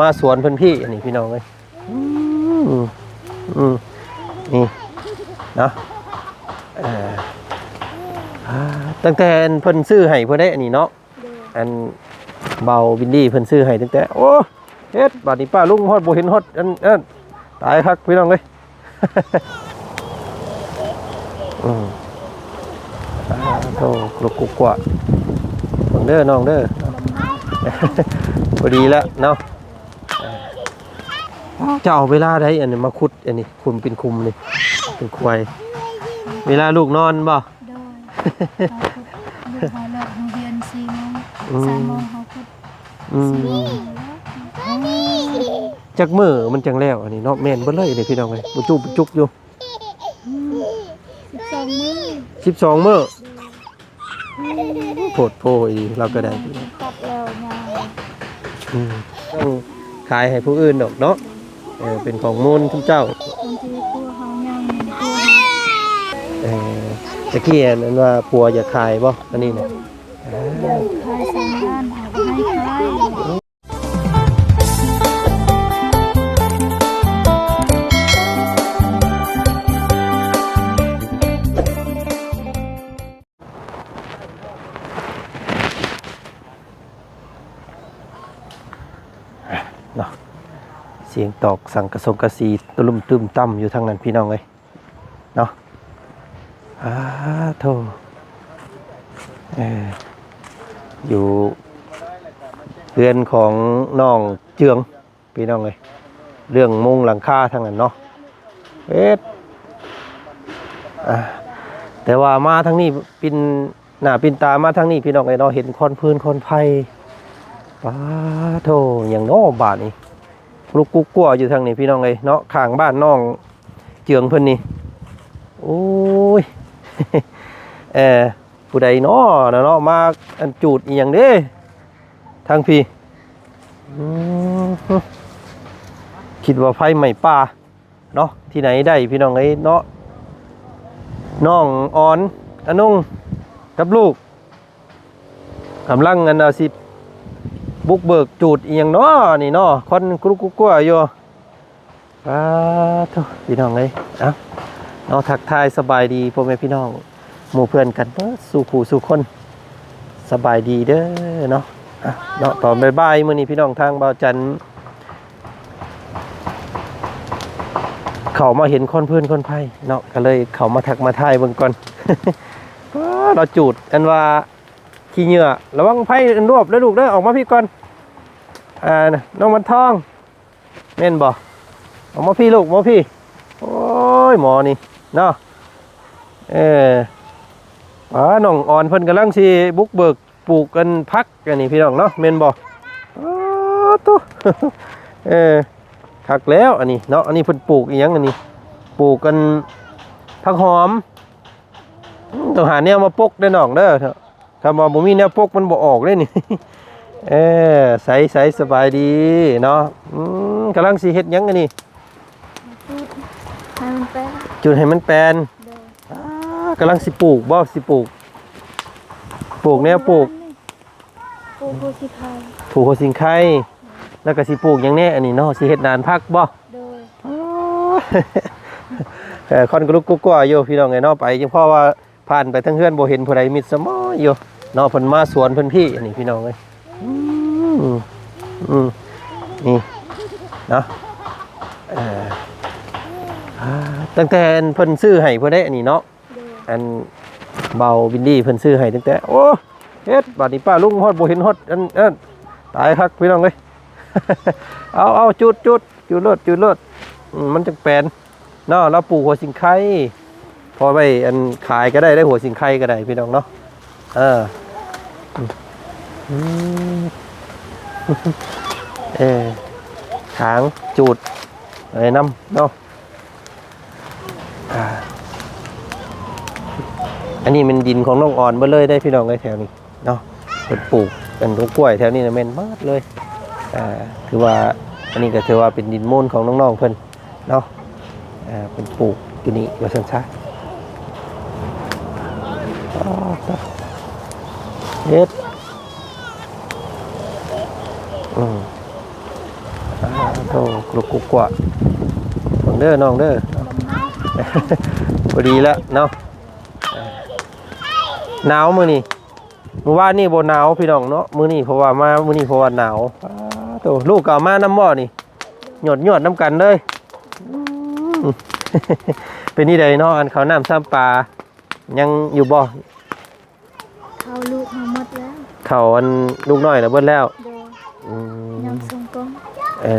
ມາສວນເພິ່ນພີ້ ອັນນີ້ພີ່ນ້ອງເອີຍ. ອືມ ອືມ ນີ້ເນາະ ເອີ ອ່າ ຕັ້ງແຕ່ເພິ່ນຊື້ໃຫ້ພຸ້ນເດ້ ອັນນີ້ເນາະ. ໂດຍ ອັນເບົາບິນດີເພິ່ນຊື້ໃຫ້ຕັ້ງແຕ່ ໂອ້ ເຮັດ ບາດນີ້ປ້າລຸງຮອດບໍ່ເຫັນຮອດ ອັນ ອັນ ຕາຍຄັກພີ່ນ້ອງເອີຍ. ອືມ ອ່າ ໂທ ກະລຸກກຸກກວາ ເບິ່ງເດີນ້ອງເດີ ພໍດີແລ້ວເນາະ. ເຈົ້າເອົາເວລາໃດ ອັນນີ້ ມາຂຸດ ອັນນີ້ ຂຸມເປັນຂຸມນີ້ ເປັນຄວາຍ ເວລາລູກນອນບໍ່? ໂດຍ ເຮົາຂຸດ ລູກເຮົາເລີກໂຮງຮຽນສີ່ໂມງ ອືມ ສາມໂມງເຮົາຂຸດ ອືມ ສີ່ໂມງແລ້ວ. ຈັກມື້ມັນຈັ່ງແລ້ວ ອັນນີ້ເນາະ? ແມ່ນເບິດເລີຍນີ້ພີ່ນ້ອງເອີຍ ປຸຈຸກ ປຸຈຸກຢູ່. ອືມ ສິບສອງມື້ ສິບສອງມື້ ໂພດໂພອີ່ຫຼີ ລາວກໍໄດ້ ຕັດແລ້ວຍາວ ອືມ ຕ້ອງຂາຍໃຫ້ຜູ້ອື່ນດອກເນາະ. ເອີ ເປັນຂອງມູນຊຸມເຈົ້າ ບາງທີຜົວເຮົາຍັງ ຜົວເຮົາ ເອີ ຕະກີ້ອັນ ອັນວ່າຜົວຢາກຂາຍບໍ່ ອັນນີ້ນະ? ເອີ ຂາຍສາມລ້ານ ເອົາໄປໃຫ້ຂາຍ. ເນາະ ສຽງຕອກສັງກະສົງກະສີຕຸລຸມຕຶມຕ່ຳຢູ່ທາງນັ້ນພີ່ນ້ອງເອີຍ. ເນາະ ອາໂທ ເອີ ຢູ່ເຮືອນຂອງນ້ອງເຈືອງພີ່ນ້ອງເອີຍ ເລື່ອງມຸງຫຼັງຄາທາງນັ້ນເນາະ ເຮັດ ອາ ແຕ່ວ່າມາທາງນີ້ ປິ່ນໜ້າປິ່ນຕາມາທາງນີ້ພີ່ນ້ອງເອີຍເນາະ ເຫັນຄວັນຟືນຄວັນໄຟ ປາໂທ ຫຍັງເນາະບາດນີ້ ລຸກກຸກກົວຢູ່ທາງນີ້ພີ່ນ້ອງເອີຍເນາະ ຂ້າງບ້ານນ້ອງເຈືອງເພິ່ນນີ້ ໂອ້ຍ ເອີ ຜູ້ໃດເນາະ ເນາະ ມາ ອັນ ຈູດອີ່ຫຍັງເດ້ທາງພີ້ ອືມ ຄິດວ່າໄຟໄໝ້ປ່າເນາະ ທີ່ໃດໄດ້ພີ່ນ້ອງເອີຍເນາະ ນ້ອງອອນ ອານົງ ກັບລູກ ກຳລັງ ອັນ ຊິບຸກເບີກຈູດອີ່ຫຍັງເນາະນີ້ເນາະ ຄວັນກຸລຸກກຸກກົວຢູ່ ປາໂທ ພີ່ນ້ອງເອີຍ ເອົ້າ ເນາະ ທັກທາຍສະບາຍດີພໍ່ແມ່ພີ່ນ້ອງ ໝູ່ເພື່ອນກັນເບິດສູ່ຜູ້ສູ່ຄົນ ສະບາຍດີເດີເນາະ ອ່ະ ເນາະ ຕອນບ່າຍໆມື້ນີ້ພີ່ນ້ອງ ທາງບ່າວຈັນ ເຂົ້າມາເຫັນຄວັນຟືນຄວັນໄຟເນາະ ກໍເລີຍເຂົ້າມາທັກມາທາຍເບິ່ງກ່ອນ ປາ ລາວຈູດ ອັນວ່າ ຂີ້ເຫຍື້ອ ລະວັງໄຟລວບເດີລູກເດີ ອອກມາພີ້ກ່ອນ ອ່າ ນ້ອງວັນທອງ ແມ່ນບໍ່? ອອກມາພີ້ລູກ ມາພີ້ ໂອ້ຍ ໝໍນີ້ເນາະ ເອີ ປາ ນ້ອງອອນເພິ່ນກຳລັງຊິບຸກເບີກ ປູກອັນຜັກອັນນີ້ພີ່ນ້ອງເນາະ ແມ່ນບໍ່? ອໍໂຕ ເອີ ຄັກແລ້ວອັນນີ້ເນາະ ອັນນີ້ເພິ່ນປູກອີ່ຫຍັງອັນນີ້ ປູກອັນຜັກຫອມ ອືມ ຕ້ອງຫາແນວມາປົກເດີນ້ອງເດີ ຄັນວ່າບໍ່ມີແນວປົກມັນບໍ່ອອກເດ້ນີ້ ເອີ ໃສໆ ສະບາຍດີເນາະ ອືມ ກຳລັງຊິເຮັດຫຍັງອັນນີ້? ຈູດໃຫ້ມັນແປນ ຈູດໃຫ້ມັນແປນ ໂດຍ ອ່າ ກຳລັງຊິປູກບໍ່? ຊິປູກ ປູກແນວປູກ ປູກຫົວຊິງໄຄ ປູກຫົວຊິງໄຄ ແລ້ວກໍຊິປູກຫຍັງແດ່ອັນນີ້ເນາະ? ຊິເຮັດນານຜັກບໍ່? ໂດຍ ອໍ ເອີ ຄວັນກະລຸກກຸກກົວຢູ່ພີ່ນ້ອງເອີຍເນາະ ໄປ ເພາະວ່າຜ່ານໄປທາງເຮືອນບໍ່ເຫັນຜູ້ໃດ ມິດສະໝໍ້ຢູ່ເນາະ ເພິ່ນມາສວນເພິ່ນພີ້ ອັນນີ້ພີ່ນ້ອງເອີຍ ອືມ ອືມ ນີ້ເນາະ ເອີ ອ່າ ຕັ້ງແຕ່ເພິ່ນຊື້ໃຫ້ພຸ້ນເດ້ ອັນນີ້ເນາະ ໂດຍ ອັນເບົາບິນດີເພິ່ນຊື້ໃຫ້ຕັ້ງແຕ່ ໂອ້ ເຮັດ ບາດນີ້ປ້າລຸງຮອດບໍ່ເຫັນຮອດ ອັນ ອັນ ຕາຍຄັກພີ່ນ້ອງເອີຍ ເອົາ ເອົາ ຈູດ ຈູດ ຈູດໂລດ ຈູດໂລດ ອືມ ມັນຈັ່ງແປນເນາະ ລາວປູກຫົວຊິງໄຄ ພໍໄວ້ ອັນ ຂາຍກໍໄດ້ ໄດ້ຫົວຊິງໄຄກໍໄດ້ພີ່ນ້ອງເນາະ ເອີ ອືມ ເອີ ຖາງ ຈູດ ໄວ້ນຳເນາະ ອ່າ ອັນນີ້ແມ່ນດິນຂອງນ້ອງອອນເບິດເລີຍເດ້ພີ່ນ້ອງເອີຍ ແຖວນີ້ເນາະ ເພິ່ນປູກອັນຕົ້ນກ້ວຍແຖວນີ້ນະແມ່ນເບິດເລີຍ ອ່າ ຖືວ່າ ອັນນີ້ກໍຖືວ່າເປັນດິນມູນຂອງນ້ອງໆເພິ່ນເນາະ ອ່າ ເພິ່ນປູກຢູ່ນີ້ວ່າຊັ້ນຊະ ເຮັດ ອືມ ໂອ້ ລຸກກຸກກວາ ເບິ່ງເດີນ້ອງເດີ ພໍດີແລ້ວເນາະ. ໜາວມື້ນີ້ ມື້ວານນີ້ບໍ່ໜາວພີ່ນ້ອງເນາະ ມື້ນີ້ເພາະວ່າມາ ມື້ນີ້ເພາະວ່າໜາວ. ປາດໂທ້ ລູກກໍເອົາມານຳບໍ່ນີ້? ຍອດໆນຳກັນເລີຍ. ອືມ ເປັນຈັ່ງໃດເນາະ ອັນເຂົ້ານ້ຳຊຳປາ ຍັງຢູ່ບໍ່? ເຂົ້າລູກເຮົາໝົດແລ້ວ ເຂົ້າອັນລູກນ້ອຍລະເບິດແລ້ວ. ໂດຍ ອືມ ຍັງສົ່ງກ່ອນ. ເອີ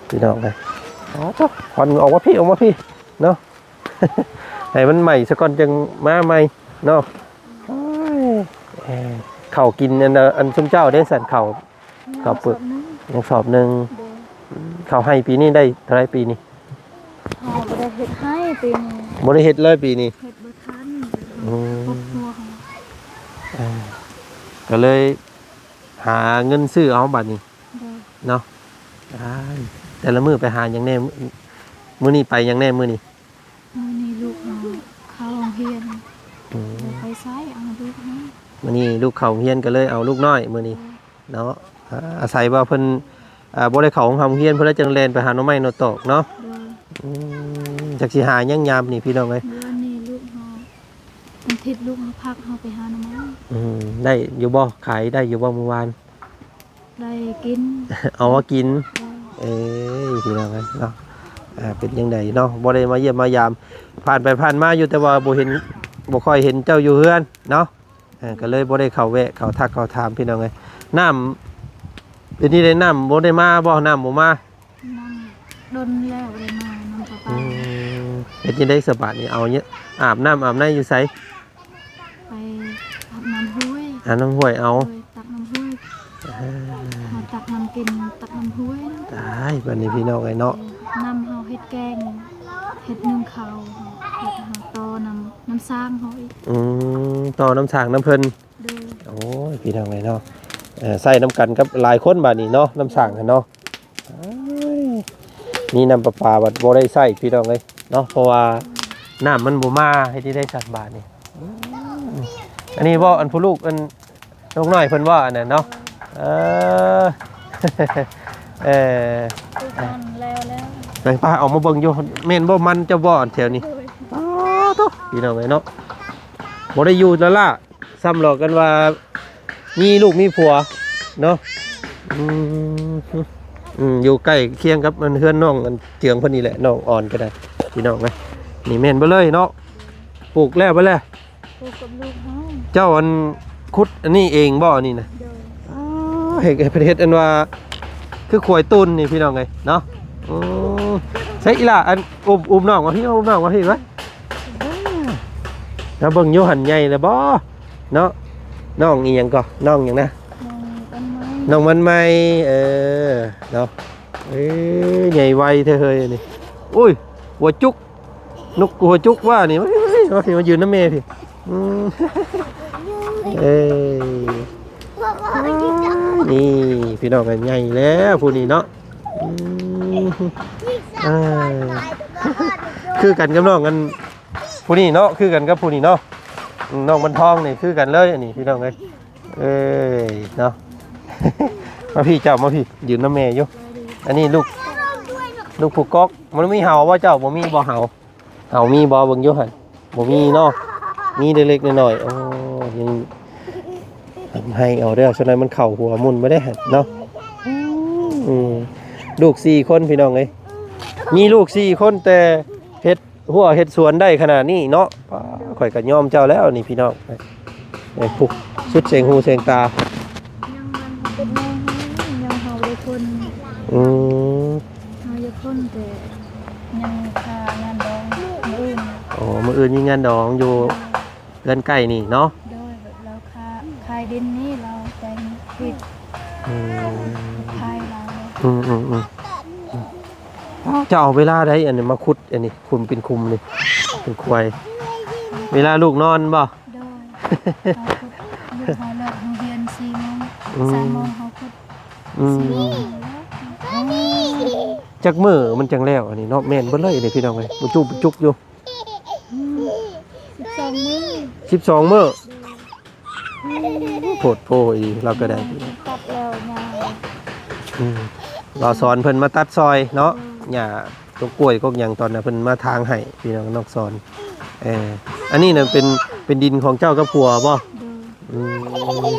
ພີ່ນ້ອງເອີຍ ເອົາເຖາະ ຄວັນອອກມາພີ້ ອອກມາພີ້ເນາະ ໃຫ້ມັນໄໝ້ສາກ່ອນຈັ່ງມາໃໝ່ເນາະ. ໂອ້ຍ ເອີ ເຂົ້າກິນອັນ ອັນຊຸມເຈົ້າເດ້ ສັນເຂົ້າ ເຂົ້າປຶກ ຍັງສອບໜຶ່ງ ຍັງສອບໜຶ່ງ. ໂດຍ ເຂົ້າໄຮ່ປີນີ້ໄດ້ເທົ່າໃດປີນີ້? ເຮົາບໍ່ໄດ້ເຮັດໄຮ່ປີນີ້ ບໍ່ໄດ້ເຮັດເລີຍປີນີ້ ເຮັດບໍ່ທັນ. ອືມ ຄອບຄົວເຮົາ ເອີ ກໍເລີຍຫາເງິນຊື້ເອົາບັດນີ້. ໂດຍ ເນາະ ອ້າຍ ແຕ່ລະມື້ໄປຫາຫຍັງແດ່? ມື້ນີ້ໄປຫຍັງແດ່ມື້ນີ້? ມື້ນີ້ລູກເຮົາເຂົ້າໂຮງຮຽນ. ອືມ ບໍ່ໄປໃສ ເອົາລູກເຮົາ ມື້ນີ້ລູກເຂົ້າໂຮງຮຽນກໍເລີຍເອົາລູກນ້ອຍມື້ນີ້. ໂດຍ ເນາະ ອາ ອາໄສວ່າເພິ່ນ ອ່າ ບໍ່ໄດ້ເຂົ້າໂຮງຮຽນ ເພິ່ນເລີຍຈັ່ງແລ່ນໄປຫາໜໍ່ໄມ້ໜໍ່ຕອກເນາະ. ໂດຍ ອືມ ຈັກຊິຫາຫຍັງຍາມນີ້ພີ່ນ້ອງເອີຍ. ມື້ນີ້ລູກເຮົາ ວັນອາທິດລູກເຮົາພັກ ເຮົາໄປຫາໜໍ່ໄມ້. ອືມ ໄດ້ຢູ່ບໍ່? ຂາຍໄດ້ຢູ່ບໍ່ມື້ວານ? ໄດ້ກິນ ເອົາມາກິນ. ໂດຍ ເອີຍ ພີ່ນ້ອງເອີຍເນາະ ອ່າ ເປັນຈັ່ງໃດເນາະ ບໍ່ໄດ້ມາຢ້ຽມມາຢາມ ຜ່ານໄປຜ່ານມາຢູ່ ແຕ່ວ່າບໍ່ເຫັນ ບໍ່ຄ່ອຍເຫັນເຈົ້າຢູ່ເຮືອນເນາະ. ເອີ ກໍເລີຍບໍ່ໄດ້ເຂົ້າແວະເຂົ້າທັກເຂົ້າຖາມພີ່ນ້ອງເອີຍ. ນ້ຳ ເປັນຈັ່ງໃດ ນ້ຳບໍ່ໄດ້ມາບໍ່? ນ້ຳບໍ່ມາ ນ້ຳດົນແລ້ວບໍ່ໄດ້ມາ ນ້ຳປະປາ. ອືມ ເຮັດຈັ່ງໃດສະບາດນີ້ ເອົາ ອາບນ້ຳອາບໃນຢູ່ໃສ? ໄປອາບນ້ຳຫ້ວຍ ອາບນ້ຳຫ້ວຍເອົາ. ໂດຍ ຕັກນ້ຳຫ້ວຍ ເອີ ເຮົາຕັກນ້ຳກິນ ຕັກນ້ຳຫ້ວຍ. ຕາຍ ບັດນີ້ພີ່ນ້ອງເອີຍເນາະ ນ້ຳເຮົາເຮັດແກງ ເຮັດໜຶ້ງເຂົ້າ ເຮັດ ເຮົາຕໍ່ນ້ຳ ນ້ຳສ້າງເຮົາອີກ. ອືມ ຕໍ່ນ້ຳສ້າງນຳເພິ່ນ. ໂດຍ ໂອ້ຍ ພີ່ນ້ອງເອີຍເນາະ ເອີ ໃຊ້ນຳກັນກັບຫຼາຍຄົນບາດນີ້ເນາະ ນ້ຳສ້າງຫັ້ນເນາະ. ເອີຍ ມີນ້ຳປະປາບັດບໍ່ໄດ້ໃຊ້ພີ່ນ້ອງເອີຍເນາະ ເພາະວ່ານ້ຳມັນບໍ່ມາ ເຮັດຈັ່ງໃດສັກບາດນີ້. ອືມ ອັນນີ້ບໍ່ ອັນຜູ້ລູກ ອັນລູກນ້ອຍເພິ່ນບໍ່ ອັນນັ້ນເນາະ. ເອີ ເອີ ແລ້ວໆ ໄປ ໄປ ອອກມາເບິ່ງຢູ່ ແມ່ນບໍ່ ມັນເຈົ້າບໍ່ ອັນແຖວນີ້? ໂດຍ ອ້າໂທ້ ພີ່ນ້ອງເອີຍເນາະ ບໍ່ໄດ້ຢູ່ລະລະ ສ່ຳຫຼອກກັນວ່າມີລູກມີຜົວເນາະ. ອືມ ອືມ ຢູ່ໃກ້ຄຽງກັບອັນເຮືອນນ້ອງອັນເຈືອງເພິ່ນນີ້ແຫຼະ ນ້ອງອອນກໍໄດ້ ພີ່ນ້ອງເອີຍ. ນີ້ແມ່ນເບິດເລີຍເນາະ ປູກແລ້ວເບິດແລ້ວ. ປູກກັບລູກເຮົາ. ເຈົ້າອັນຂຸດອັນນີ້ເອງບໍ່ ອັນນີ້ນະ? ໂດຍ ອ້າ ເຮັດ ເຮັດ ເຮັດອັນວ່າຄືຄວາຍຕູນນີ້ ພີ່ນ້ອງເອີຍເນາະ. ອືມ ໃສ່ອີ່ຫຼ້າ ອັນ ອຸ້ມ ອຸ້ມນ້ອງມາພີ້ ອຸ້ມນ້ອງມາພີ້ໄວ້. ເອີ ມາເບິ່ງຢູ່ຫັ້ນ ໃຫຍ່ແລ້ວບໍ່ເນາະ? ນ້ອງອີ່ຫຍັງກໍ? ນ້ອງຫຍັງນະ? ນ້ອງມັນໄມ້ ນ້ອງມັນໄມ້ ເອີ ເນາະ. ເອີ ໃຫຍ່ໄວແທ້ເຮີ້ຍອັນນີ້. ໂອ້ຍ ຫົວຈຸກ ນົກຫົວຈຸກວ່ານີ້ ມາພີ້ ມາພີ້ ມາຢືນນຳແມ່ພີ້. ອືມ ເອີ ນີ້ພີ່ນ້ອງ ໃຫຍ່ແລ້ວຜູ້ນີ້ເນາະ. ອືມ ອ່າ ຄືກັນກັບນ້ອງອັນຜູ້ນີ້ເນາະ ຄືກັນກັບຜູ້ນີ້ເນາະ. ອືມ ນ້ອງບັນທອງນີ້ຄືກັນເລີຍ ອັນນີ້ພີ່ນ້ອງເອີຍ. ເອີຍ ເນາະ ມາພີ້ເຈົ້າ ມາພີ້ ຢືນນຳແມ່ຢູ່. ອັນນີ້ລູກ ລູກຜູ້ກອກ. ມັນມີເຫົ່າບໍ່ເຈົ້າ? ບໍ່ມີບໍ່ເຫົ່າ? ເຫົ່າມີບໍ່? ເບິ່ງຢູ່ຫັ້ນ ບໍ່ມີເນາະ ມີເລັກໆນ້ອຍໆ. ໂອ້ ຍັງໃຫ້ເອົາເດີ ສ່ວນໃຫຍ່ມັນເຂົ້າຫົວໝຸ່ນບໍ່ໄດ້ຫັ້ນເນາະ. ອືມ ລູກສີ່ຄົນພີ່ນ້ອງເອີຍ ມີລູກສີ່ຄົນ ແຕ່ເຮັດຮົ້ວເຮັດສວນໄດ້ຂະໜາດນີ້ເນາະ. ປ້າ ຂ້ອຍກໍຍອມເຈົ້າແລ້ວນີ້ພີ່ນ້ອງ. ເອີ ຜູ້ສຸດເສັງຫູເສັງຕາ ຍັງມັນເປັນແມ່ເຮົາ ຍັງເຮົາໄດ້ຄົນ. ອືມ ເຮົາຢາກຄົນ ແຕ່ຍັງຄາງານດອງມື້ອື່ນ. ໂອ້ ມື້ອື່ນມີງານດອງຢູ່ເຮືອນໃກ້ນີ້ເນາະ. ໂດຍ ແບບລາວຄາ ຂາຍດິນນີ້ ລາວແຕ່ງເຮັດ. ອືມ ຂາຍລາວ. ອືມໆໆ ເຈົ້າເອົາເວລາໃດ ອັນນີ້ມາຂຸດ ອັນນີ້ຂຸມເປັນຂຸມນີ້ ເປັນຄວາຍ ເວລາລູກນອນບໍ່? ໂດຍ ເຮົາຂຸດ ລູກເຮົາເລີກໂຮງຮຽນສີ່ໂມງ ອືມ ສາມໂມງເຮົາຂຸດ. ອືມ ສີ່ໂມງແລ້ວ. ອືມ ຈັກມື້ມັນຈັ່ງແລ້ວ ອັນນີ້ເນາະ. ແມ່ນເບິດເລີຍນີ້ພີ່ນ້ອງເອີຍ ບໍ່ຈຸກບໍ່ຈຸກຢູ່. ອືມ ສິບສອງມື້ ສິບສອງມື້. ໂພດໂພອີ່ຫຼີ ລາວກໍໄດ້ ຕັດແລ້ວຍາວ. ອືມ ບ່າວສອນເພິ່ນມາຕັດຊ່ອຍເນາະ ຫຍ້າ ກົກກ້ວຍ ກົກຫຍັງ ຕອນນັ້ນເພິ່ນມາຖາງໃຫ້ ພີ່ນ້ອງ ນ້ອງສອນ. ເອີ ອັນນີ້ນະເປັນ ເປັນດິນຂອງເຈົ້າກັບຜົວບໍ່? ໂດຍ. ອືມ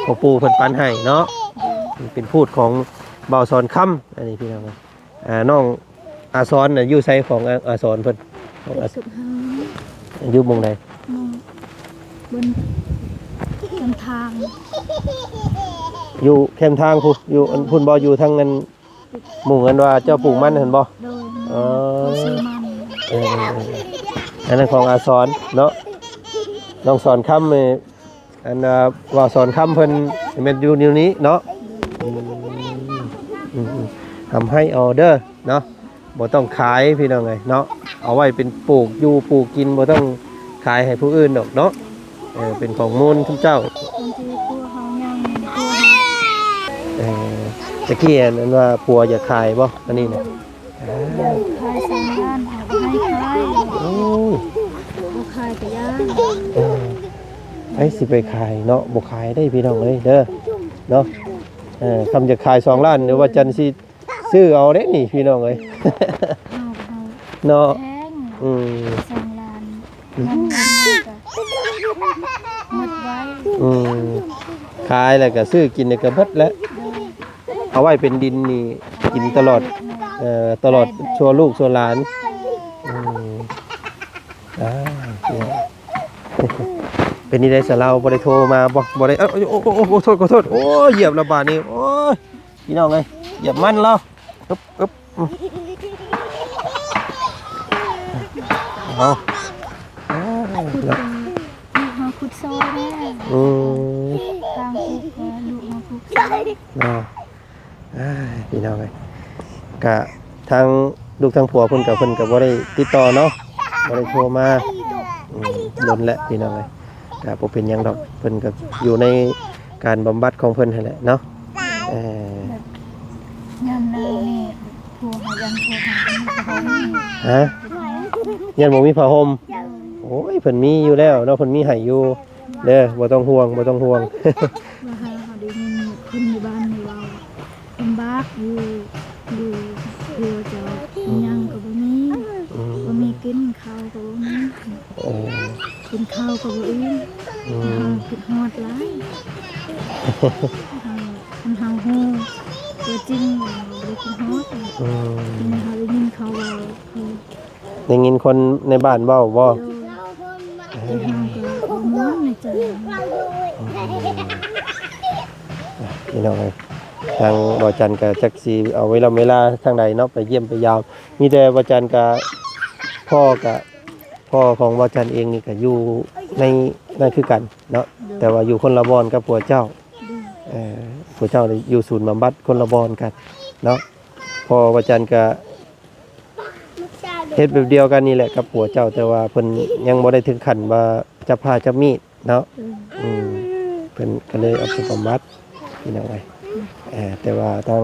ພໍ່ປູ່ເພິ່ນປັນໃຫ້ເນາະ. ໂດຍ. ເປັນພູດຂອງບ່າວສອນຄຳ ອັນນີ້ ພີ່ນ້ອງ. ອ່າ ນ້ອງອາສອນນະ ຢູ່ໃສຂອງອາ ອາສອນເພິ່ນ? ຂອງອາ ຢູ່ໝ່ອງໃດ? ໝ່ອງ ບົນ ເທິງທາງ ຢູ່ແຄມທາງພຸ້ນ ຢູ່ອັນພຸ້ນບໍ່? ຢູ່ທາງອັນໝ່ອງອັນວ່າເຈົ້າປູກມັນຫັ້ນບໍ່? ໂດຍ. ເອີ ເຂົາຊື້ມັນ. ເອີ ເອີ ເອີ ອັນນັ້ນຂອງອາສອນເນາະ ນ້ອງສອນຄຳນີ້. ອັນ ອ່າ ວ່າສອນຄຳເພິ່ນແມ່ນຢູ່ແນວນີ້ເນາະ. ອືມ ອືມ ອືມ ທຳໃຫ້ອອເດີເນາະ ບໍ່ຕ້ອງຂາຍພີ່ນ້ອງເອີຍເນາະ ເອົາໄວ້ເປັນປູກຢູ່ປູກກິນ ບໍ່ຕ້ອງຂາຍໃຫ້ຜູ້ອື່ນດອກເນາະ. ເອີ ເປັນຂອງມູນເຈົ້າ. ບາງທີຜົວເຮົາຍັງ ຜົວເຮົາ ເອີ ຕະກີ້ອັນ ອັນວ່າຜົວຢາກຂາຍບໍ່ ອັນນີ້ນະ? ຂາຍສອງລ້ານ ເອົາໄປໃຫ້ຂາຍ. ໂອ້ຍ ບໍ່ຂາຍກະຢ່າ. ເອີ ໃຜຊິໄປຂາຍເນາະ ບໍ່ຂາຍເດ້ພີ່ນ້ອງເອີຍເດີເນາະ. ເອີ ຄຳຈະຂາຍສອງລ້ານ ຫຼືວ່າຈັນຊິຊື້ເອົາເດ້ນີ້ພີ່ນ້ອງເອີຍ ເອົາ ເອົາ ເນາະ. ແພງ ອືມ ສອງລ້ານ ອືມ ມັນກໍໝົດໄວ. ອືມ ຂາຍແລ້ວກໍຊື້ກິນນີ້ກໍເບິດແລ້ວ. ໂດຍ. ເອົາໄວ້ເປັນດິນນີ້ກິນຕະຫຼອດ ເອີ ຕະຫຼອດຊົ່ວລູກຊົ່ວຫຼານ. ອືມ ອ່າ ເປັນນີ້ໄດ້ສະເລົາ ບໍ່ໄດ້ໂທມາບໍ່? ບໍ່ໄດ້. ເອີ ໂອ້ ໂອ້ ໂອ້ ໂອ້ ໂທດ ຂໍໂທດ. ໂອ້ຍ ຢຽບລະບາດນີ້ ໂອ້ຍ ພີ່ນ້ອງເອີຍ ຢຽບມັນລາວ. ອຶບ ອຶບ ອືມ ເອົາ ເນາະ ເຮົາຂຸດຊອຍແດ່. ອືມ ທາງປຸກກໍລູກເຮົາປຸກຊອຍເນາະ. ອ້າຍ ພີ່ນ້ອງເອີຍ ກະທາງລູກທາງຜົວເພິ່ນກະ ເພິ່ນກະບໍ່ໄດ້ຕິດຕໍ່ເນາະ ບໍ່ໄດ້ໂທມາ. ອືມ ດົນແລ້ວພີ່ນ້ອງເອີຍ ກະບໍ່ເປັນຫຍັງດອກ ເພິ່ນກະຢູ່ໃນການບຳບັດຂອງເພິ່ນຫັ້ນແຫຼະເນາະ. ເອີ ແບບຍາມໜາວນີ້ ຜົວເຮົາ ຢ້ານຜົວເຮົາບໍ່ມີຜ້າຫົ່ມ. ຮະ? ຢ້ານບໍ່ມີຜ້າຫົ່ມ? ໂດຍ. ໂອ້ຍ ເພິ່ນມີຢູ່ແລ້ວເນາະ ເພິ່ນມີໃຫ້ຢູ່ເດີ ບໍ່ຕ້ອງຫ່ວງ ບໍ່ຕ້ອງຫ່ວງ. ວ່າຫາເຮົາໄດ້ຍິນຄົນໃນບ້ານນີ້ເວົ້າ ລຳບາກຢູ່ ຢູ່ຄົວເຈົ້າ ອືມ ຫຍັງກໍບໍ່ມີ. ອືມ ບໍ່ມີກິນ ເຂົ້າກໍບໍ່ມີ. ເອີ ກິນເຂົ້າກໍບໍ່ອີ່ມ. ອືມ ເຮົາຄິດຮອດຫຼາຍ ເຮົາ ຄັນເຮົາຮູ້ຕົວຈິງ ເຮົາບໍ່ຄິດຮອດ. ອືມ ເຮົາໄດ້ຍິນເຂົາເວົ້າ ໄດ້ຍິນຄົນໃນບ້ານເວົ້າບໍ່? ໂດຍ. ເອີ ເຮົາກໍບໍ່ມ່ວນໃນໃຈ. ອືມ ພີ່ນ້ອງເອີຍ ທາງບ່າວຈັນກໍຈັກຊິເອົາເວລາ ເວລາທາງໃດເນາະ ໄປຢ້ຽມໄປຢາມ. ມີແຕ່ບ່າວຈັນກໍ ພໍ່ກໍ ພໍ່ຂອງບ່າວຈັນເອງນີ້ກໍຢູ່ໃນນັ້ນຄືກັນເນາະ. ໂດຍ. ແຕ່ວ່າຢູ່ຄົນລະບ່ອນກັບຜົວເຈົ້າ. ໂດຍ. ເອີ ຜົວເຈົ້ານີ້ຢູ່ສູນບຳບັດຄົນລະບ່ອນກັນເນາະ. ພໍ່ບ່າວຈັນກໍ ເຮັດແບບດຽວກັນນີ້ແຫຼະກັບຜົວເຈົ້າ ແຕ່ວ່າເພິ່ນຍັງບໍ່ໄດ້ເຖິງຂັ້ນວ່າຈັບຜ້າຈັບມີດເນາະ. ອືມ ອືມ ເພິ່ນກໍເລີຍເອົາໄປບຳບັດ ພີ່ນ້ອງເອີຍ. ເອີ ແຕ່ວ່າທາງ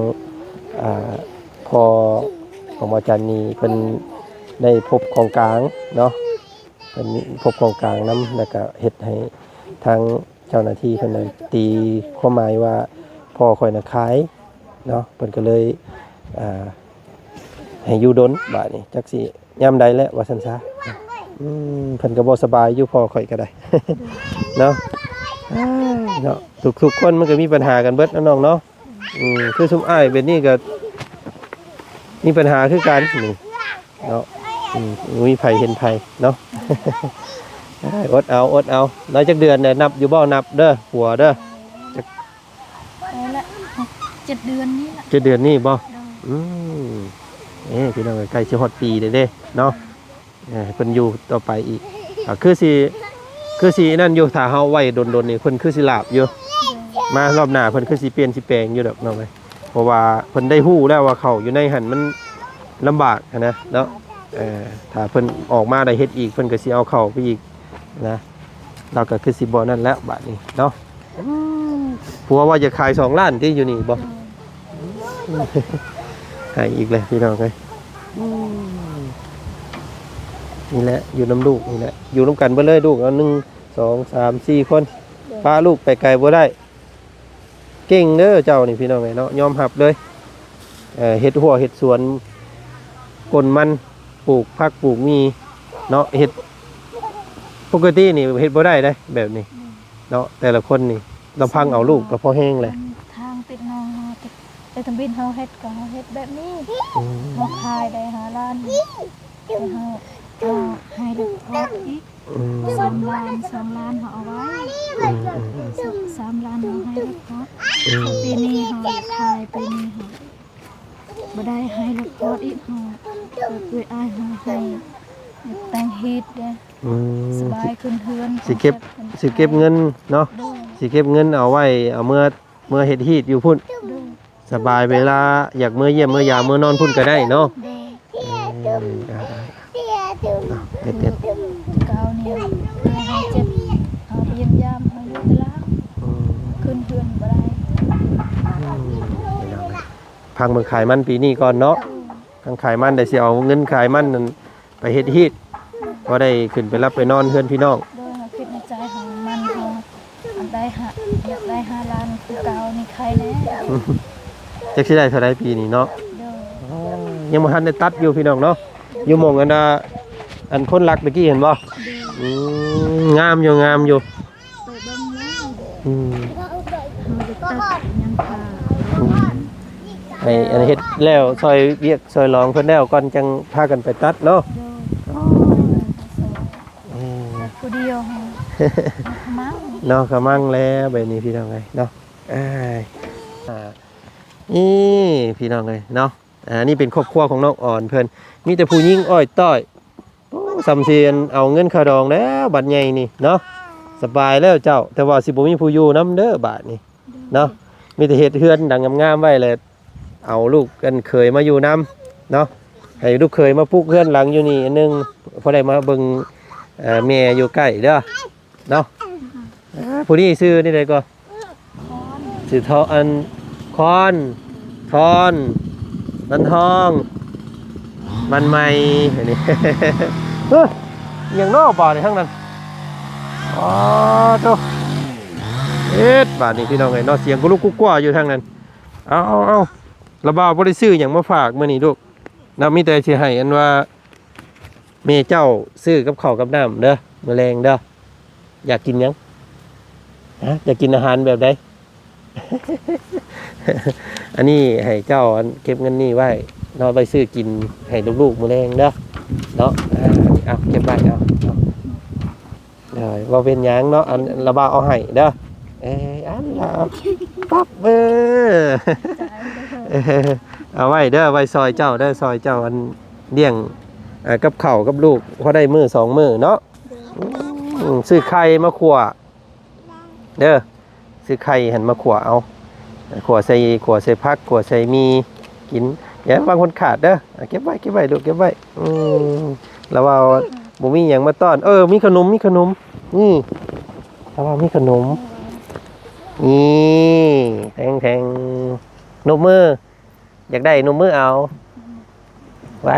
ອ່າ ພໍ່ຂອງອາຈານນີ້ເພິ່ນໄດ້ພົບຂອງກາງເນາະ ເພິ່ນພົບຂອງກາງນຳ ແລ້ວກໍເຮັດໃຫ້ທາງ ເຈົ້າໜ້າທີ່ເພິ່ນນະ ຕີຄວາມໝາຍວ່າພໍ່ຂ້ອຍນະຂາຍເນາະ ເພິ່ນກໍເລີຍ ອ່າ ໃຫ້ຢູ່ດົນ ບາດນີ້ຈັກຊິຍາມໃດແລ້ວວ່າຊັ້ນຊະ. ອືມ ເພິ່ນກໍບໍ່ສະບາຍຢູ່ ພໍ່ຂ້ອຍກໍໄດ້ເນາະ. ເອີ ເນາະ ທຸກໆຄົນມັນກໍມີບັນຫາກັນເບິດເນາະ ນ້ອງເນາະ. ອືມ ຄືຊຸມອ້າຍແບບນີ້ກໍມີບັນຫາຄືກັນນີ້ເນາະ. ອືມ ບໍ່ມີໃຜເຫັນໃຜເນາະ. ເອີ ອົດເອົາ ອົດເອົາ. ໄດ້ຈັກເດືອນແລ້ວ ນັບຢູ່ບໍ່? ນັບເດີ ຫົວເດີ. ຈັກ ໄດ້ລະ ຫົກເຈັດເດືອນນີ້ລະ. ເຈັດເດືອນນີ້ບໍ່? ໂດຍ. ອືມ ເອີ ພີ່ນ້ອງເອີຍ ໃກ້ຊິຮອດປີແລ້ວເດ້ເນາະ. ເອີ ໃຫ້ເພິ່ນຢູ່ຕໍ່ໄປອີກ ກໍຄືຊິ ຄືຊິນັ້ນຢູ່ ຖ້າເຮົາໄວ້ດົນໆນີ້ ເພິ່ນຄືຊິຫຼາບຢູ່. ໂດຍ. ມາຮອບໜ້າເພິ່ນຄືຊິປ່ຽນຊິແປງຢູ່ດອກ ນ້ອງເອີຍ ເພາະວ່າເພິ່ນໄດ້ຮູ້ແລ້ວວ່າເຂົ້າຢູ່ໃນຫັ້ນມັນລຳບາກຫັ້ນນະເນາະ. ເອີ ຖ້າເພິ່ນອອກມາໄດ້ເຮັດອີກ ເພິ່ນກໍຊິເອົາເຂົ້າໄປອີກນະ. ລາວກໍຄືຊິບໍ່ນັ້ນແລ້ວບາດນີ້ເນາະ. ອືມ ຜົວວ່າຈະຂາຍສອງລ້ານຕິ ຢູ່ນີ້ບໍ່? ໃຫ້ອີກແລ້ວພີ່ນ້ອງເອີຍ. ອືມ ນີ້ແຫຼະ ຢູ່ນຳລູກນີ້ແຫຼະ ຢູ່ນຳກັນເບິດເລີຍ ລູກເອົາ ໜຶ່ງ ສອງ ສາມ ສີ່ຄົນ. ໂດຍ. ປະລູກໄປໄກບໍ່ໄດ້. ເກັ່ງເດີເຈົ້ານີ້ ພີ່ນ້ອງເອີຍເນາະ ຍອມຮັບເລີຍ. ເອີ ເຮັດຮົ້ວເຮັດສວນ ກົ້ນມັນ ປູກຜັກປູກໝີ່ເນາະ ເຮັດ ປົກກະຕິນີ້ເຮັດບໍ່ໄດ້ເດ້ແບບນີ້ເນາະ ແຕ່ລະຄົນນີ້ລຳພັງເອົາລູກກໍພໍແຮງແຫຼະ. ທາງຕິດນ້ອງເຮົາ ແຕ່ທຳອິດເຮົາເຮັດກໍເຮົາເຮັດແບບນີ້ ອືມ ເຮົາຂາຍໄດ້ຫ້າລ້ານ ເຮົາ ເຮົາໃຫ້ລັດພອດອີກ ອືມ ສອງລ້ານ ສອງລ້ານເຮົາເອົາໄວ້ ອືມ ສາມລ້ານເຮົາໃຫ້ລັດພອດ ອືມ ປີນີ້ເຮົາຂາຍ ປີນີ້ເຮົາບໍ່ໄດ້ໃຫ້ລັດພອດອີກ ເຮົາເອື້ອຍອ້າຍເຮົາໃຫ້ແຕ່ງຮີດເດ້ ອືມ ສະບາຍຂຶ້ນເຮືອນ ຊິເກັບ ຊິເກັບເງິນເນາະ ໂດຍ ຊິເກັບເງິນເອົາໄວ້ ເອົາເມືອ ເມືອເຮັດຮີດຢູ່ພຸ້ນ ໂດຍ ສະບາຍ ເວລາຢາກເມືອຢ້ຽມເມືອຢາມ ເມືອນອນພຸ້ນກໍໄດ້ເນາະ ໂດຍ ເອີ ເອົາ ເຮັດ ເຮັດ ກ່າວນີ້ເຮົາເຈັບ ເຮົາໄປຢ້ຽມຢາມ ເຮົາຢູ່ຕະລາດ ອືມ ຂຶ້ນເຮືອນບໍ່ໄດ້ ອືມ ພັງເບິ່ງຂາຍມັນປີນີ້ກ່ອນເນາະ ໂດຍ ຄັນຂາຍມັນໄດ້ ຊິເອົາເງິນຂາຍມັນນັ້ນ ໄປເຮັດຮີດ ພໍໄດ້ຂຶ້ນໄປຫຼັບໄປນອນເຮືອນພີ່ນ້ອງ ໂດຍ ເຮົາຄິດໃນໃຈຂອງມັນ ເຮົາອັນໄດ້ຫ້າ ຢາກໄດ້ຫ້າລ້ານຄືເກົ່ານີ້ ໄຄແນ່ ຈັກຊິໄດ້ເທົ່າໃດປີນີ້ເນາະ ໂດຍ ຍັງບໍ່ທັນໄດ້ຕັດຢູ່ພີ່ນ້ອງເນາະ ຢູ່ໝ່ອງອັນນ່າ ອັນພົນຫຼັກຕະກີ້ເຫັນບໍ່ ໂດຍ ອືມ ງາມຢູ່ ງາມຢູ່ ໄປເບິ່ງແລ້ວ ອືມ ເຮົາໄດ້ຕັດຫຍັງຄ່າ ອືມ ໃຫ້ອັນເຮັດແລ້ວ ຊ່ອຍວຽກຊ່ອຍລອງເພິ່ນແລ້ວກ່ອນ ຈັ່ງພາກັນໄປຕັດເນາະ ໂດຍ ອືມ ຕັດຜູ້ດຽວຫັ້ນ ຂະມັງເນາະ ຂະມັງແລ້ວ ແບບນີ້ພີ່ນ້ອງເອີຍເນາະ ອ້າຍ ອ່າ ນີ້ພີ່ນ້ອງເອີຍເນາະ ອ່າ ນີ້ເປັນຄອບຄົວຂອງນ້ອງອອນເພິ່ນ ມີແຕ່ຜູ້ຍິງອ້ອຍຕ້ອຍ ໂອ້ ສ່ຳຊິເອົາເງິນຄ່າດອງແລ້ວ ບັດໃຫຍ່ນີ້ເນາະ ສະບາຍແລ້ວເຈົ້າ ແຕ່ວ່າຊິບໍ່ມີຜູ້ຢູ່ນຳເດີບາດນີ້ເນາະ ມີແຕ່ເຮັດເຮືອນຫຼັງງາມໆໄວ້ ແລ້ວເອົາລູກເຂີຍມາຢູ່ນຳເນາະ ໃຫ້ລູກເຂີຍມາປຸກເຮືອນຫຼັງຢູ່ນີ້ອັນໜຶ່ງ ພໍໄດ້ມາເບິ່ງ ເອີ ແມ່ຢູ່ໃກ້ເດີ ເນາະ ອ່າ ຜູ້ນີ້ຊື່ແນວໃດກໍ? ຄອນ ຊື່ທອງ ອັນ ຄອນ ວັນທອງ ວັນໃໝ່ ອັນນີ້ ເອີ ອີ່ຫຍັງເນາະບາດນີ້ທາງນັ້ນ ອໍ ໂທ້ ເຮັດບາດນີ້ພີ່ນ້ອງເອີຍເນາະ ສຽງກຸລຸກກຸກກັວຢູ່ທາງນັ້ນ ເອົາ ເອົາ ເອົາ ລະບ່າວບໍ່ໄດ້ຊື້ຫຍັງມາຝາກມື້ນີ້ລູກ ນະ ມີແຕ່ຊິໃຫ້ອັນວ່າ ແມ່ເຈົ້າຊື້ກັບເຂົ້າກັບນ້ຳເດີ ມື້ແລງເດີ ຢາກກິນຫຍັງ? ຮະ ຢາກກິນອາຫານແບບໃດ? ອັນນີ້ໃຫ້ເຈົ້າ ອັນ ເກັບເງິນນີ້ໄວ້ເນາະ ໄວ້ຊື້ກິນໃຫ້ລູກໆມື້ແລງເດີ ເນາະ ອ່າ ເອົາ ເກັບໄວ້ ເອົາ ເອົາ ເອີ ບໍ່ເປັນຫຍັງເນາະ ອັນ ລະບ່າວເອົາໃຫ້ເດີ ເອີ ອັນລະ ປັບ ເອີ ເອົາໄວ້ເດີ ໄວ້ຊ່ອຍເຈົ້າເດີ ຊ່ອຍເຈົ້າ ອັນ ລ້ຽງ ເອີ ກັບເຂົ້າກັບລູກ ພໍໄດ້ມື້ສອງມື້ເນາະ ອືມ ຊື້ໄຂ່ມາຂົ້ວເດີ ຊື້ໄຂ່ຫັ້ນມາຂົ້ວເອົາ ຂົ້ວໃສ່ ຂົ້ວໃສ່ຜັກ ຂົ້ວໃສ່ໝີ່ກິນ ຢ່າວາງຄົນຂາດເດີ ເກັບໄວ້ ເກັບໄວ້ລູກ ເກັບໄວ້ ອືມ ລະວ່າບໍ່ມີຫຍັງມາຕ້ອນ ເອີ ມີຂະໜົມ ມີຂະໜົມ ນີ້ ລະວ່າມີຂະໜົມ ນີ້ ແທງໆ ນົບມື ຢາກໄດ້ນົບມືເອົາ ໄວ້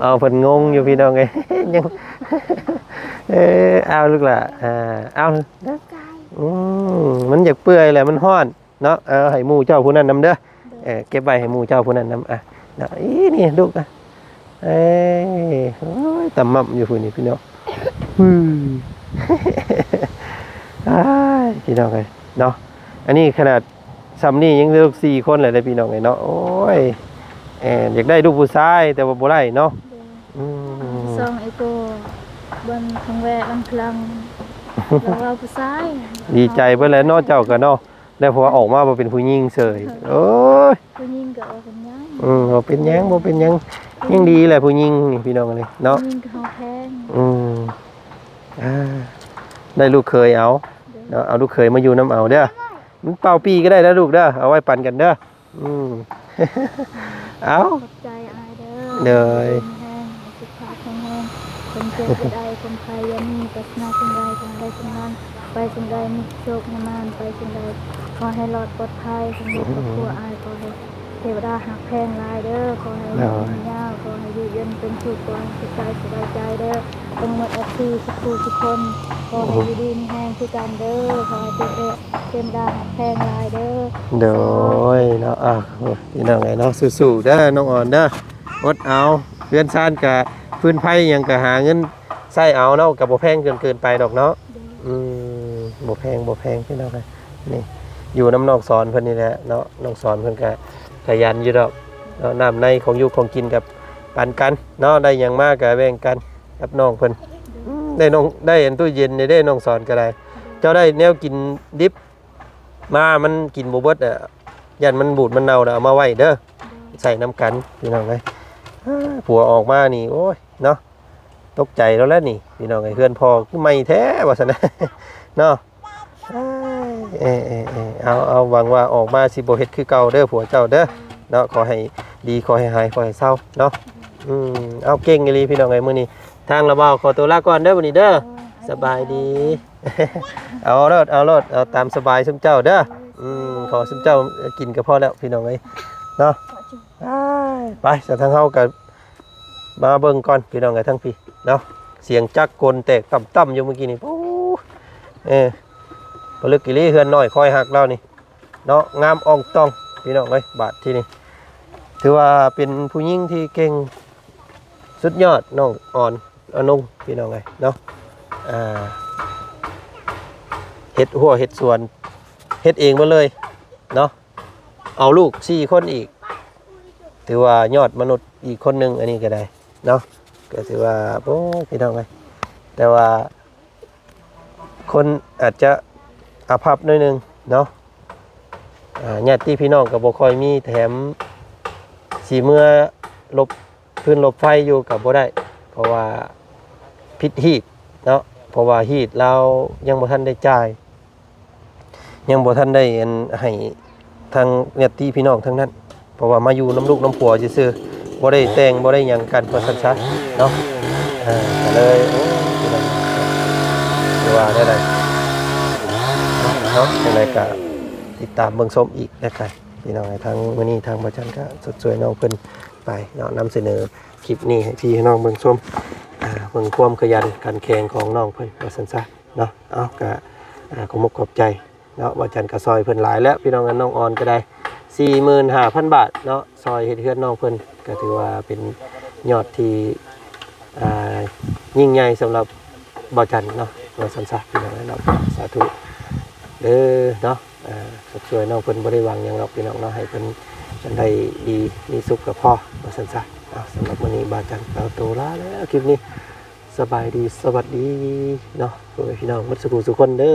ເອົາ ເພິ່ນງົງຢູ່ພີ່ນ້ອງເອີຍ ຍັງ ເອີ ເອົາລູກຫຼ້າ ອ່າ ເອົາ ອືມ ມັນຢາກເປື່ອຍແຫຼະ ມັນຮ້ອນເນາະ ເອົາໃຫ້ໝູ່ເຈົ້າຜູ້ນັ້ນນຳເດີ ເອີ ເກັບໄວ້ໃຫ້ໝູ່ເຈົ້າຜູ້ນັ້ນນຳ ອ່ະ ເນາະ ອີ ນີ້ລູກ ອ່ະ ເອີ ໂອ້ຍ ຕຳໝໍ້ຢູ່ພຸ້ນນີ້ພີ່ນ້ອງ ອືມ ອ້າຍ ພີ່ນ້ອງເອີຍເນາະ ອັນນີ້ຂະໜາດ ຊ່ຳນີ້ຍັງລູກສີ່ຄົນແຫຼະເດ້ພີ່ນ້ອງເອີຍເນາະ ໂອ້ຍ ເອີ ຢາກໄດ້ລູກຜູ້ຊາຍແຕ່ວ່າບໍ່ໄດ້ເນາະ ໂດຍ ອືມ ສອງ ເອໂກ ເບິ່ງຄັ້ງແລກ ລັງ ລາວເວົ້າຜູ້ຊາຍ ດີໃຈເບິດແຫຼະເນາະ ເຈົ້າກໍເນາະ ແລ້ວພໍອອກມາບໍ່ເປັນຜູ້ຍິງເສີຍ ໂອ້ຍ ຜູ້ຍິງກໍບໍ່ເປັນຫຍັງ ອືມ ບໍ່ເປັນຫຍັງ ບໍ່ເປັນຫຍັງ ຍັງດີແຫຼະຜູ້ຍິງນີ້ພີ່ນ້ອງເອີຍເນາະ ຜູ້ຍິງກໍເຮົາແພງ ອືມ ອ່າ ໄດ້ລູກເຂີຍເອົາ ໂດຍ ເນາະ ເອົາລູກເຂີຍມາຢູ່ນຳເອົາເດີ ມັນເປົ່າປີກໍໄດ້ເດີລູກເດີ ເອົາໄວ້ປັນກັນເດີ ອືມ ເອົາ ຂອບໃຈອ້າຍເດີ ໂດຍ ໃຫ້ສຸຂະພາບແຂງແຮງ ຄວາມເຈັບຢ່າໄດ້ ຄວາມໄຂ້ຢ່າມີ ປາດຖະໜາສິ່ງໃດ ຂໍໃຫ້ໄດ້ສິ່ງນັ້ນ ໄປສິ່ງໃດມີໂຊກໃຫ້ໝານ ໄປສິ່ງໃດຂໍໃຫ້ລອດປອດໄພ ສຳລັບຄອບຄົວອ້າຍ ຂໍໃຫ້ເທວະດາຮັກແພງຫຼາຍເດີ ຂໍໃຫ້ ໂດຍ ຍາວ ຂໍໃຫ້ຢູ່ເຢັນ ເປັນສຸກຄວາມສຸກກາຍສະບາຍໃຈເດີ ທັງໝົດ ເອັຟຊີ ທຸກຜູ້ທຸກຄົນ ຂໍໃຫ້ຢູ່ດີມີແຮງຄືກັນເດີ ຂໍໃຫ້ເຕັມເອເຕັມດາຮັກແພງຫຼາຍເດີ. ໂດຍເນາະ ອ່າ ໂອ້ຍ ພີ່ນ້ອງເອີຍເນາະ ສູ້ໆເດີນ້ອງອອນເດີ ອົດເອົາ ເຮືອນຊານກະ ຟືນໄຟຫຍັງກະຫາເງິນໃຊ້ເອົາເນາະ ກະບໍ່ແພງຈົນເກີນໄປດອກເນາະ. ອືມ ບໍ່ແພງ ບໍ່ແພງ ພີ່ນ້ອງເອີຍ ນີ້ ຢູ່ນຳນ້ອງສອນເພິ່ນນີ້ແຫຼະເນາະ ນ້ອງສອນເພິ່ນກະຂະຫຍັນຢູ່ດອກເນາະ ນ້ຳໃນຂອງຢູ່ຂອງກິນກະປັນກັນເນາະ ໄດ້ຫຍັງມາກະແບ່ງກັນກັບນ້ອງເພິ່ນ. ອືມ ໄດ້ນ້ອງ ໄດ້ອັນຕູ້ເຢັນນີ້ເດ້ ນ້ອງສອນກະໄດ້ ເຈົ້າໄດ້ແນວກິນດິບມາ ມັນກິນບໍ່ເບິດ ຢ້ານມັນບູດມັນເນົ່າ ແລ້ວເອົາມາໄວ້ເດີ ໃສ່ນຳກັນ ພີ່ນ້ອງເອີຍ. ອາ ຜົວອອກມານີ້ ໂອ້ຍ ເນາະ ຕົກໃຈແລ້ວແຫຼະນີ້ ພີ່ນ້ອງເອີຍ ເຮືອນພໍ່ຄືໃໝ່ແທ້ ວ່າຊັ້ນ ເນາະ. ເອີ ເອີ ເອີ ເອີ ເອົາ ເອົາ ຫວັງວ່າອອກມາຊິບໍ່ເຮັດຄືເກົ່າເດີ ຜົວເຈົ້າເດີ ເນາະ ຂໍໃຫ້ດີ ຂໍໃຫ້ຫາຍ ຂໍໃຫ້ເຊົາເນາະ. ອືມ ເອົາ ເກັ່ງອີ່ຫຼີ ພີ່ນ້ອງເອີຍ ມື້ນີ້ທາງລາວບ່າວຂໍຕົວລາກ່ອນເດີ ມື້ນີ້ເດີ ສະບາຍດີ. ເອົາໂລດ ເອົາໂລດ ເອົາຕາມສະບາຍຊຸມເຈົ້າເດີ. ອືມ ຂໍຊຸມເຈົ້າກິນກໍພໍແລ້ວ ພີ່ນ້ອງເອີຍ ເນາະ. ໄປ ໄປ ຊະ ທາງເຮົາກໍມາເບິ່ງກ່ອນ ພີ່ນ້ອງເອີຍ ທາງພີ້ເນາະ ສຽງຈັກກົນແຕກຕ່ຳໆຢູ່ມື້ກີ້ນີ້ ໂອ້ ເອີ ປະລຶກອີ່ຫຼີ ເຮືອນນ້ອຍຄອຍຮັກລາວນີ້ເນາະ ງາມອ່ອງຕ່ອງ ພີ່ນ້ອງເອີຍ. ບາດທີນີ້ ຖືວ່າເປັນຜູ້ຍິງທີ່ເກັ່ງສຸດຍອດ ນ້ອງອອນ ອານົງ ພີ່ນ້ອງເອີຍເນາະ. ອ່າ ເຮັດຮົ້ວເຮັດສວນ ເຮັດເອງໝົດເລີຍເນາະ ເອົາລູກສີ່ຄົນອີກ ຖືວ່າຍອດມະນຸດອີກຄົນໜຶ່ງ ອັນນີ້ກໍໄດ້ເນາະ ກໍຖືວ່າ ໂອ້ ພີ່ນ້ອງເອີຍ ແຕ່ວ່າຄົນອາດຈະອາພັບໜ້ອຍໜຶ່ງເນາະ ອ່າ ຍາດຕິພີ່ນ້ອງກໍບໍ່ຄ່ອຍມີ ແຖມຊິເມືອລົບ ພື້ນລົບໄຟຢູ່ກໍບໍ່ໄດ້ ເພາະວ່າຜິດຮີດເນາະ ເພາະວ່າຮີດລາວຍັງບໍ່ທັນໄດ້ຈ່າຍ ຍັງບໍ່ທັນໄດ້ອັນໃຫ້ທາງຍາດຕິພີ່ນ້ອງທາງນັ້ນ ເພາະວ່າມາຢູ່ນຳລູກນຳຜົວຊື່ໆ ບໍ່ໄດ້ແຕ່ງບໍ່ໄດ້ຫຍັງກັນ ວ່າຊັ້ນຊະເນາະ. ເອີ ກໍເລີຍ ໂອ້ ຄືວ່າແນວໃດເນາະ ຈັ່ງໃດກໍຕິດຕາມເບິ່ງຊົມອີກແລ້ວກັນ ພີ່ນ້ອງ. ທາງມື້ນີ້ທາງບ່າວຈັນກໍຊົດຊ່ວຍນ້ອງເພິ່ນໄປເນາະ ນຳສະເໜີຄລິບນີ້ໃຫ້ພີ່ໃຫ້ນ້ອງເບິ່ງຊົມ ອ່າ ເບິ່ງຄວາມຂະຫຍັນຂັນແຂງຂອງນ້ອງເພິ່ນ ວ່າຊັ້ນຊະເນາະ. ເອົາ ກະ ອ່າ ຂອບອົກຂອບໃຈເນາະ ບ່າວຈັນກະຊ່ອຍເພິ່ນຫຼາຍແລ້ວ ພີ່ນ້ອງ. ນ້ອງອອນກໍໄດ້ສີ່ໝື່ນຫ້າພັນບາດເນາະ ຊ່ອຍເຮັດເຮືອນນ້ອງເພິ່ນ ກໍຖືວ່າເປັນຍອດທີ່ ອ່າ ຍິ່ງໃຫຍ່ສຳລັບບ່າວຈັນເນາະ ວ່າຊັ້ນຊະ ພີ່ນ້ອງເນາະ. ສາທຸເດີເນາະ ອ່າ ຊົດຊ່ວຍນ້ອງເພິ່ນ ບໍ່ໄດ້ຫວັງຫຍັງດອກ ພີ່ນ້ອງເນາະ ໃຫ້ເພິ່ນໄດ້ດີມີສຸກກໍພໍ ວ່າຊັ້ນຊະ. ເອົາ ສຳລັບມື້ນີ້ບ່າວຈັນຂໍໂຕລາແລ້ວ ຄລິບນີ້ ສະບາຍດີ ສະຫວັດດີເນາະ ພໍ່ແມ່ພີ່ນ້ອງໝົດສູ່ຜູ້ສູ່ຄົນເດີ.